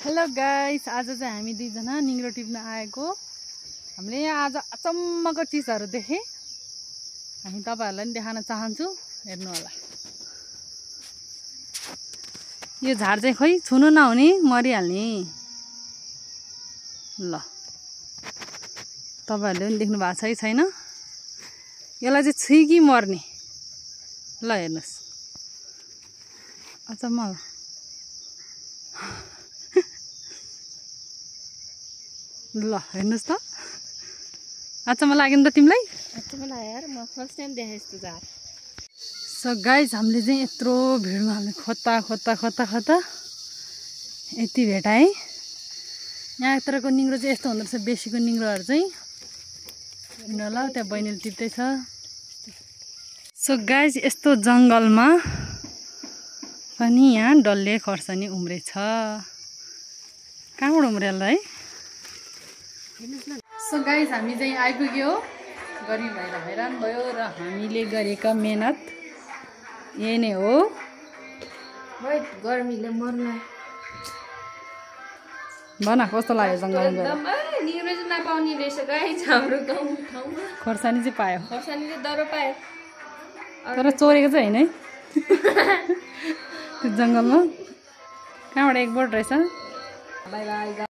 Hello guys, आज चाहिँ हामी दुईजना निग्रो टिप्न आएको। हामीले यहाँ आज अचम्मको चिजहरू देखे। हामी तपाईहरुलाई पनि देखाउन चाहन्छु, हेर्नु होला। यो झार चाहिँ खोइ छुनु नहुने, मरिहाल्ने। ल तपाईहरुले पनि देख्नु भएको छ कि छैन? यसलाई चाहिँ छुइ कि मर्ने। ल हेर्नुस्, अचम्म। ल हेर्नुस् त, अचम्म लाग्यो नि त तिमीलाई? अचम्म लाग्यो यार, म फर्स्ट टाइम देखेँ यस्तो झार। सो गाइज, हामीले चाहिँ यत्रो भिडमा हामीले खोता यति भेटाएँ। यहाँ यत्रको निग्रो चाहिँ यस्तो हुँदो रहेछ, बेसीको निग्रोहरू चाहिँ। ल त्यहाँ बहिनीले टिप्दैछ। सो गाइज, यस्तो जङ्गलमा पनि यहाँ डल्ले खर्सानी उम्रेछ। कहाँबाट उम्रेल है? सो गाइज, हामी चाहिँ आइपुग्यो। गर्मी भएर हैरान भयो र हामीले गरेका मेहनत यही नै हो। गर्मीले मर्न। भन कस्तो लाग्यो जङ्गलमा गएर? निग्रो चाहिँ नपाउने रहेछ गाइज हाम्रो ठाउँमा। खर्सानी चाहिँ पायो, खर्सानी चाहिँ दरो पायो, तर चोरेको चाहिँ होइन है। त्यो जङ्गलमा कहाँबाट एक बोट रहेछ। By by